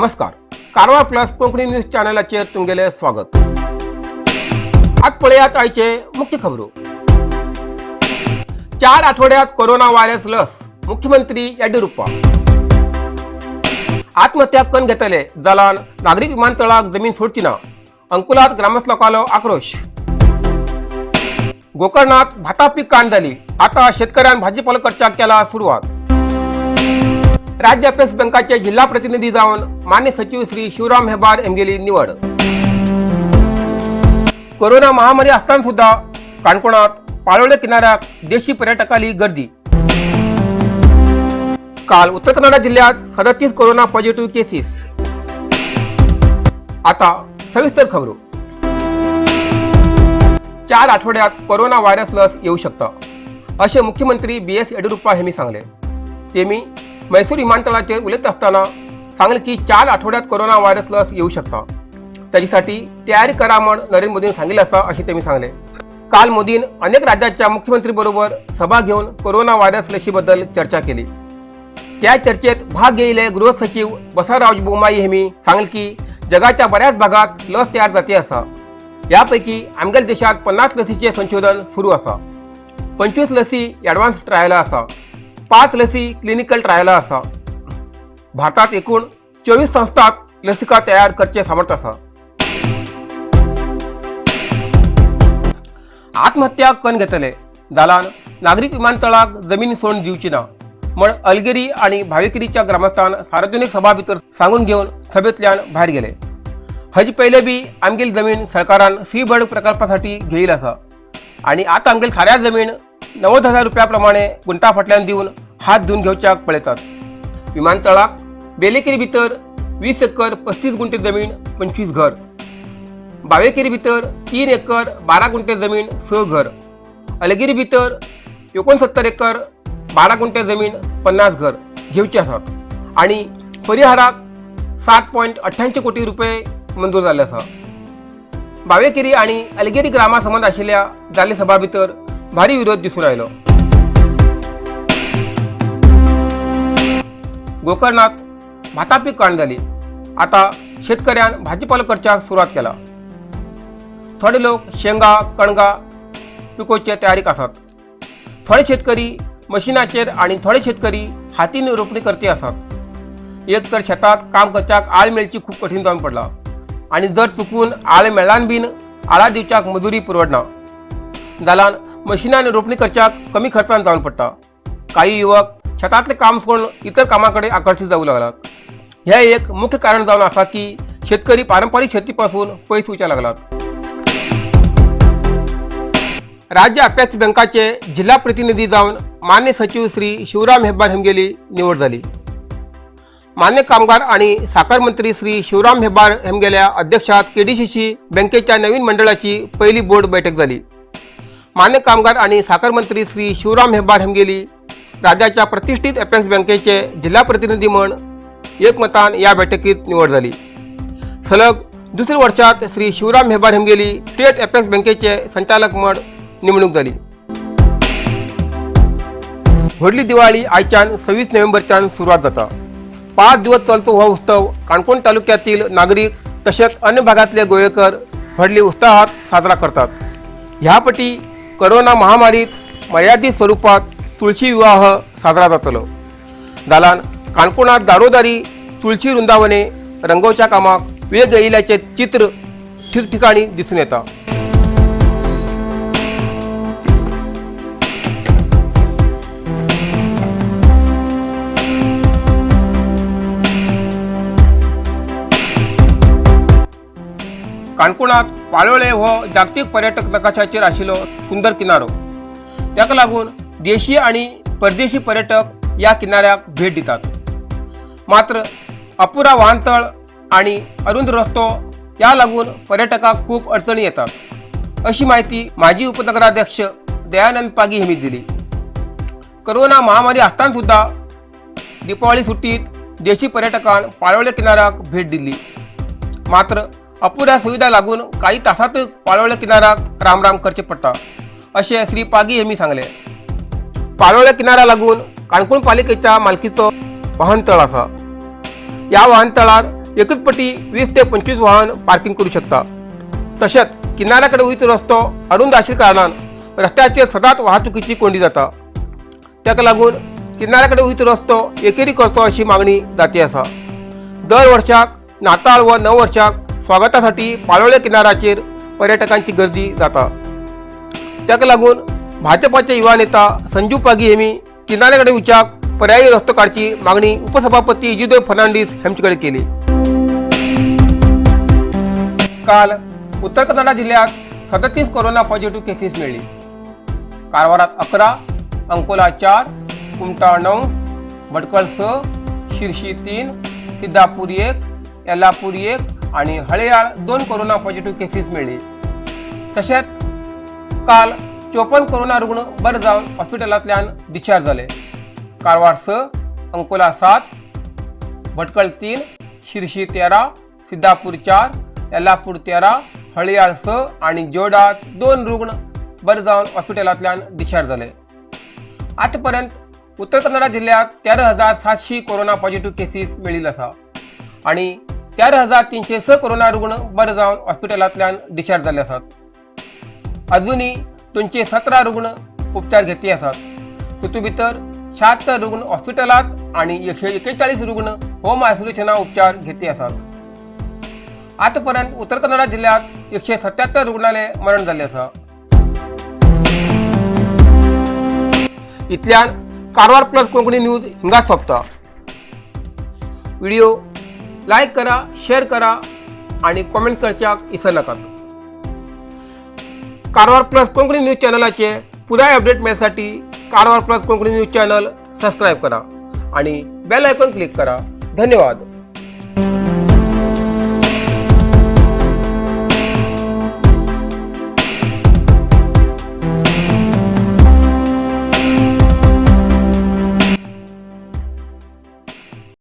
नमस्कार, Karwar plus Konkani news चॅनलाचेर तुमगेलें स्वागत. आज पळयात आयचे मुख्य खबरो. 4 आठवड्यात कोरोना व्हायरस लस, मुख्यमंत्री येडियुरप्पा. आत्महत्या करून घेतले जाल्यार नागरीक विमानतळाक जमीन सोडची ना, अंकुलात ग्रामस्थ लोकांलो आक्रोश. गोकर्णात भाता पीक काण जाली, आता शेतकऱ्यान भाजीपालो करच्याक केला सुरवात. राज्य अपेक्स बँकाचे जिल्हा प्रतिनिधी जावन मान्य सचिव श्री शिवराम हेबार हेमगेली निवड. कोरोना महामारी असताना सुद्धा काणकोणात पाळोळे किनाऱ्याक देशी पर्यटकाली गर्दी. काल उत्तर कन्नडा जिल्ह्यात 37 कोरोना पॉझिटिव्ह केसेस. आता सविस्तर खबरो. 4 आठवड्यात कोरोना व्हायरस लस येऊ शकता, असे मुख्यमंत्री बी एस येडियुरप्पा यांनी सांगले. ते मी म्हैसूर विमानतळाचेर उलयत असताना सांगले की 4 आठवड्यात कोरोना व्हायरस लस येऊ शकता, त्याच्यासाठी तयारी करा म्हण नरेंद्र मोदींनी सांगितलं असा, असे त्यांनी सांगले. काल मोदीन अनेक राज्याच्या मुख्यमंत्री बरोबर सभा घेऊन कोरोना व्हायरस लशीबद्दल चर्चा केली. त्या चर्चेत भाग घेतले गृह सचिव बसवराज बोम्माई यांनी सांगले की जगाच्या बऱ्याच भागात लस तयार जाते असा. यापैकी आमगेल देशात 50 लसीचे संशोधन सुरू असा, 25 लसी ॲडव्हान्स ट्रायला असा, 5 लसी क्लिनिकल ट्रायला असा. भारतात एकूण 24 संस्थात लसिका तयार करचे सामर्थ्य असा. आत्महत्या कन घेतले जाल्यार नागरीक विमानतळाक जमीन सोडून दिवची ना म्हण अलगेरी आणि भावेकेरीच्या ग्रामस्थान सार्वजनिक सभा भितर सांगून घेवन सभेंतल्यान भायर गेले. हजे पयले बी आमगेली जमीन सरकारान सी बर्ड प्रकल्पासाठी घेईल आसा आणि आता आमगेली साऱ्या जमीन 90,000 रुपया प्रमाणे गुंता फाटल्यान दिवन हात धुवन घेवच्याक पळयतात. विमानतळाक बेलेकेरी भितर 20 एकर 35 गुंठे जमीन 25 घर, बावेकेरी भितर 3 एकर 12 गुंठे जमीन 6 घर, अलगिरी भितर 69 एकर 12 गुंठे जमीन 50 घर घेवचे आसात आणि परिहाराक 7.88 कोटी रुपये मंजूर जाल्ले आसा. बावेकेरी आणि अलगेरी ग्रामा संबंद आशिल्ल्या जाल्ले सभा भितर भारी विरोध दिसून आयलो. गोकर्णात भाता पीक काण जाली, आता शेतकऱ्यान भाजीपालो करच्याक सुरवात केला. थोडे लोक शेंगा कणगां पिकोवचे तयारीक आसात, थोडे शेतकरी मशिनाचेर आणि थोडे शेतकरी हातीन रोपणी करते आसात. एक तर शेतात काम करच्याक आळ मेळची खूप कठीण जावन पडला आणि जर चुकून आळ मेळान बीन आळा दिवच्याक मजुरी पुरवडना जाल्यार मशिनान रोपणी करच्याक कमी खर्चान जावन पडटा. काही युवक शेतांतलें काम सोडून इतर कामां कडेन आकर्शीत जावूं लागलात. हें एक मुख्य कारण जावन आसा की शेतकरी पारंपारीक शेती पासून पयस वचूंक लागलात. राज्य अपेक्स बँकाचे जिल्हा प्रतिनिधी जावन मान्य सचिव श्री शिवराम हेब्बार हेमगेली निवड झाली. मान्य कामगार आणि साखर मंत्री श्री शिवराम हेब्बार हेमगेल्या अध्यक्षात केडीसीसी बँकेच्या नवीन मंडळाची पहिली बोर्ड बैठक झाली. मान्य कामगार आणि साखर मंत्री श्री शिवराम हेब्बार हेमगेली राज्याच्या प्रतिष्ठित अपेक्स बँकेचे जिल्हा प्रतिनिधी म्हण एकमतान या बैठकीत निवड झाली. सलग दुसऱ्या वर्षात श्री शिवराम हेब्बार हेमगेली स्टेट अपेक्स बँकेचे संचालक म्हण नेमणूक झाली. व्हडली दिवाळी आयच्यान 26 नोव्हेंबरच्यान सुरवात जाता. 5 दिवस चलतो हो उत्सव काणकोण तालुक्यातील नागरीक तसेच अन्य भागातले गोवेकर व्हडली उत्साहात साजरा करतात. ह्या पटी कोरोना महामारीत मर्यादित स्वरूपात तुळशी विवाह साजरा जातलो. जाल्यार काणकोणात दारोदारी तुळशी वृंदावने रंगोवच्या कामाक वेग येयिल्ल्याचें चित्र ठिकठिकाणी दिसून येता. काणकोणात पाळोळे हो जागतीक पर्यटक नकाशाचेर आशिल्लो सुंदर किनारो. ताका लागून देशी आणि परदेशी पर्यटक या किनाऱ्याक भेट दितात. मात्र अपुरा वाहनतळ आणि अरुंद रस्तो या लागून पर्यटकांक खूप अडचणी येतात, अशी माहिती माजी उपनगराध्यक्ष दयानंद पागी यांनी दिली. कोरोना महामारी असताना सुद्धा दीपावली सुट्टीत देशी पर्यटकांक पाळोळे किनाऱ्याक भेट दिली. मात्र अपुऱ्या सुविधा लागून काही तासातच पाळोळे किनाऱ्याक रामराम करचे पडटा, अशें श्री पागी यांनी सांगले. पाळोळे किनाऱ्या लागून काणकोण पालिकेच्या मालकीचो वाहनतळ आसा. ह्या वाहनतळार एकच पटी 20 ते 25 वाहन पार्किंग करू शकता. तशेंच किनाऱ्या कडेन वयचो रस्तो अरुंद आशिल्ल्या कारणान रस्त्याचेर सदांच वाहतुकीची कोंडी जाता. ताका लागून किनाऱ्या कडेन वयचो रस्तो एकेरी करचो अशी मागणी जाती आसा. दर वर्षाक नाताळ व नव वर्षाक स्वागतासाठी पाळोळे किनाऱ्याचेर पर्यटकांची गर्दी जाता. ताका लागून भाजपाचे युवा नेता संजू पागी हेमी किनाऱ्या कडेन वचाक पर्यायी रस्तो काडची मागणी उपसभापती इजिदो फर्नांडीस हांचे कडेन केली. काल उत्तर कन्नडा जिल्ह्यात 37 कोरोना पॉझिटिव्ह केसीस मेळ्ळी. कारवारात 11, अंकोला 4, कुमठा 9, भटकळ 6, शिरशी 3, सिद्धापूर 1, येल्लापूर 1 आणि हळेयाळ 2 कोरोना पॉझिटिव्ह केसीस मेळ्ळी. तशेंच काल 54 कोरोना रुग्ण बरे जावन हॉस्पिटलांतल्यान डिस्चार्ज जाले. कारवार 6, अंकोला 7, भटकळ 3, शिरशी 13, सिद्धापूर 4, येल्लापूर 13, हळियाळ 6 आणि जोडा 2 रुग्ण बरे जावन हॉस्पिटलांतल्यान डिस्चार्ज जाले. आतापर्यंत उत्तर कन्नडा जिल्ह्यात 13,700 कोरोना पॉझिटिव्ह केसीस मेळिल्ले आसा आणि 4306 कोरोना रुग्ण बरे जावन हॉस्पिटलांतल्यान डिस्चार्ज जाल्ले आसात. अजूनही 217 रुग्ण उपचार घेतले आसात. तितूंत भितर 76 रुग्ण हॉस्पिटलात आणि 141 रुग्ण होम आयसोलेशना उपचार घेतले आसात. आतापर्यंत उत्तर कन्नडा जिल्ह्यात 177 रुग्णालय मरण जाल्ले आसा. इतल्यान कारवार प्लस कोंकणी न्यूज हिंगा सोंपता. व्हिडिओ लायक करा, शेअर करा आणि कॉमेंट करच्याक इसरनाकात. कारवार प्लस कोंकणी न्यूज चॅनलाचे पुराय update मेळसाठी Karwar plus Konkani news channel subscribe करा आणि बेल आयकॉन क्लिक करा. धन्यवाद.